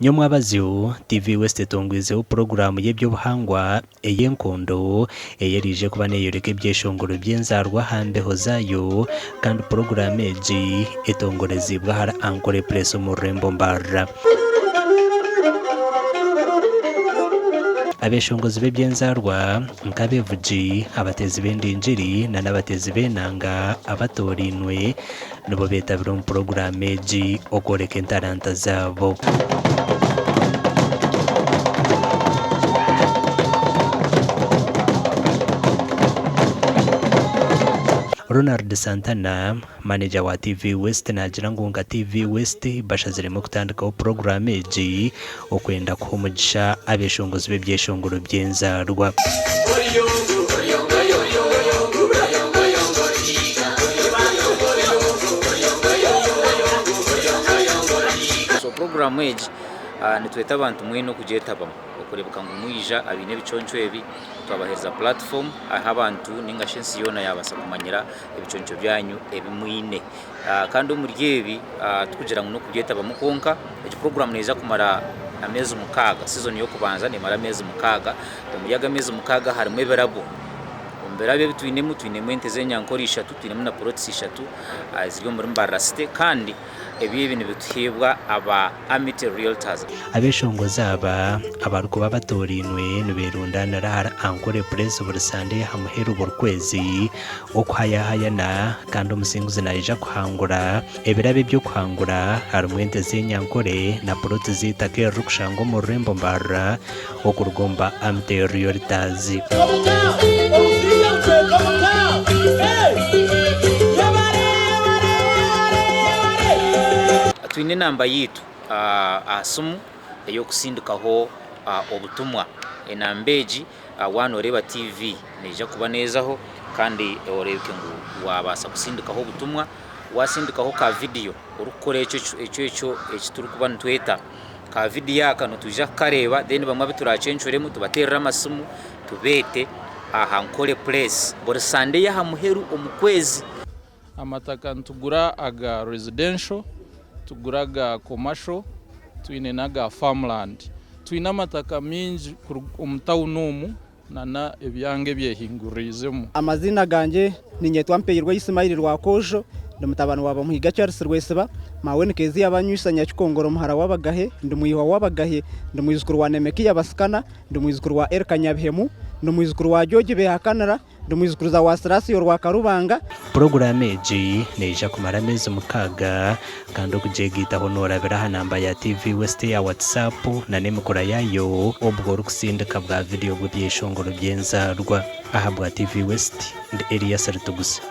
Nyomwabazyo, TV West etongwizeho puroguraamu y'eby'obuhangwa ey'enkondo ei eriije kuba neeyoreka ebyeshongoro by'enzaarwa aha mbeho zaayo kandi puroguraamu egi etongoreziibwe ahari Ankole Place omu rurembo Mbarara. Abeeshongozi b'eby'enzaarwa nk'abeevugi, abateezi b'endingiri n'abateezi b'enanga abatoorainwe nibo beetabire omu puroguraamu egi okworeka entaranta zaabo. Ronald Santana, Maneja wa TV West naagira ngu nka TV West bashaziremu kutandikaho puroguraamu egi okwenda kuha omugisha abeshongozi b'ebyeshongoro by'enzaarwa. So puroguraamu egi nitweta abantu mwena okugyetabamu okureebeka ngu mwija abaine ebiconco ebi twabaheereza puratifoomu ahu abantu nainga shi ensi yoona yaabaasa kumanyira ebiconco byanyu ebi mwine. Kandi omuri ebi tikugira ngu n'okubyetabamu kwonka, egi puroguraamu neija kumara ameezi mukaaga, sizoni y'okubanza neemara ameezi mukaaga. Omuri ago ameezi mukaaga harimu ebirabo. Omu birabo ebi twinemu, twinemu ente z'enyankore ishatu, twinemu na purotisi ishatu eziri omuri Mbarara City kandi Ebi ebi nibituheebwa aba Amity Realtors. Abeshongozi aba abarikuba batoorainwe niberundaanira ahari Ankole Place buri Sande aha muheru buri kwezi okuhayahayana kandi omusinguzi naija kuhangura ebirabo eby'okuhangura harimu ente z'enyankore na puloti z'eitaka eririkushangwa omu rurembo Mbarara okuruga omu ba Amity Realtors. Twine enamba yaitu aha simu ey'okusindikaho obutumwa. Enamba egi waaba nooreeba tiivi neija kuba neezaho kandi oreebeke ngu waabaasa kusindikaho obutumwa. Waasindikaho ka vidiyo orikukora ekyo ekyo eki turikuba nitweta. Ka vidiyo aka nitwija kukareeba then bamwe abu turaacencuremu tubateerere amasimu tubeete aha Nkore Place buri Sande y'aha muheru omu kwezi. Amataka nitugura aga residential, tugura aga commercial, twine n'aga farmland. Twine amataka maingi omu tawuni omu nana ebyanga ebyehinguririizemu. Amaziina gangye ninyetwa Mpairwe Ismail Rwakoojo, ndi mutabani wa Bamuhiga Charles Rwesiba, maawe ni Kezia Banywisa Nyakikongoro muhara w'Abagahe, ndi mwihwa w'Abagahe, ndi mwijukuru wa Nemekiya Basikana, ndi mwijukuru wa Erika Nyabihemu, ndi mwijukuru wa George Behakanira, Ndi mwijukuruza wa Sirasio Rwakarubanga. Puroguraamu egi neija kumara ameezi mukaaga kandi okugyegaitaho noorabira aha namba ya TV West eya WhatsApp na n'emikura yaayo obwo orikutsindika bwa vidiyo bw'ebyeshongoro by'enzaarwa. Ahabwa TV West, ndi Elias Rutuguse.